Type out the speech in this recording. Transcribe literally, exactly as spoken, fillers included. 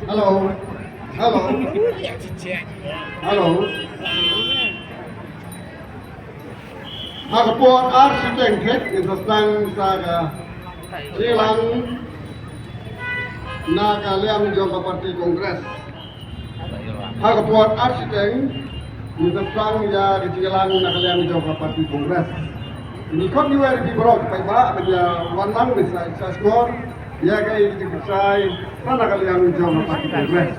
Hello. Hello. Hello. Ha ka por ar shiteng thik ngin sa sdang sa ka jingïalang na ka liang jong ka party Congress. Ha ka por ar shiteng ngin sa sdang ïa ka jingïalang na ka liang jong ka party Congress. Ngi khot ngi wer ïa phi baroh paidbah ban ïa wan lang ban sa sa sngor ïa ka jingpynshai na ka liang jong ka party Congress.